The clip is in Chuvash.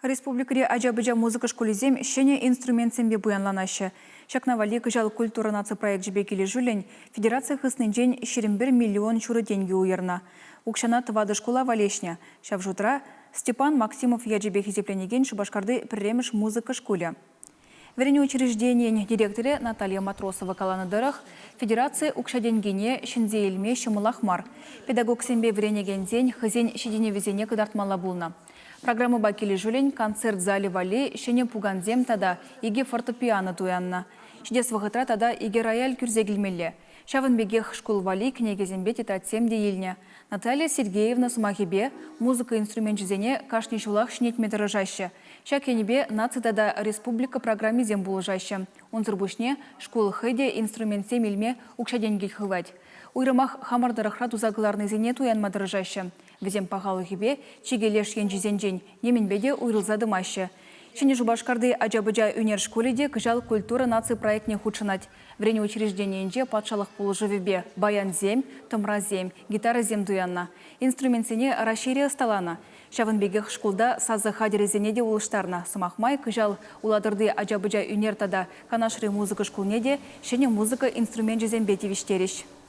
Республикӑри ача-пӑча музыка шкулӗсем ҫӗнӗ инструментсемпе пуянланаҫҫӗ. Ҫакна валли кӑҫал Культура наци проекчӗпе килӗшӳллӗн федераци хыснинчен 21 миллион ҫурӑ тенкӗ уйӑрнӑ. Укҫана тӑватӑ шкула валеҫнӗ. Ҫав шутра, Степан Максимов ячӗпе хисепленекен Шупашкарти пӗрремӗш музыка шкулӗ. Вӗренӳ учрежденийӗн директорӗ Наталья Матросова каланӑ тӑрӑх, федераци укҫа-тенкине ҫӗнсе илме ҫӑмӑлах мар. Педагогсемпе вӗренекенсен хӑйсен ҫитӗнӗвӗсене кӑтартмалла пулнӑ. Программӑпа килӗшӳллӗн концерт залӗ валли ҫӗнӗ пукансем тата икӗ фортепиано туяннӑ. Ҫитес вӑхӑтра тата икӗ рояль кӳрсе килмелле. Ҫавӑн пекех шкул валли кӗнекесемпе тетрадьсем те илнӗ. Наталья Сергеевна сӑмахӗпе, музыка инструменчӗсене кашни ҫулах ҫӗнетме тӑрӑшаҫҫӗ. Ҫак енӗпе наци тата республика программисем пулӑшаҫҫӗ. Унсӑр пуҫне шкул хӑй те инструментсем илме укҫа-тенкӗ хывать. Уйрӑмах хамӑр тӑрӑхра туса кӑларнисене туянма тӑрӑшаҫҫӗ. Вӗсем пахалӑхӗпе чикӗ леш енчисенчен нимӗнпе те уйрӑлса тӑмаҫҫӗ. Ҫӗнӗ Шупашкарти ача-пӑча ӳнер шкулӗ те кӑҫал Культура наци проектне хутшӑнать. Вӗренӳ учрежденийӗнче патшалӑх пулӑшӑвӗпе баянсем, тӑмрасем, гитарӑсем туяннӑ. Инструментсене Раҫҫейре ӑсталанӑ. Ҫавӑн пекех шкулта сасӑ хатӗрӗсене те улӑштарнӑ. Сӑмах май, кӑҫал Улатӑрти ача-пӑча ӳнер тата Канашри музыка шкулне те ҫӗнӗ музыка инструменчӗсемпе тивӗҫтерӗҫ.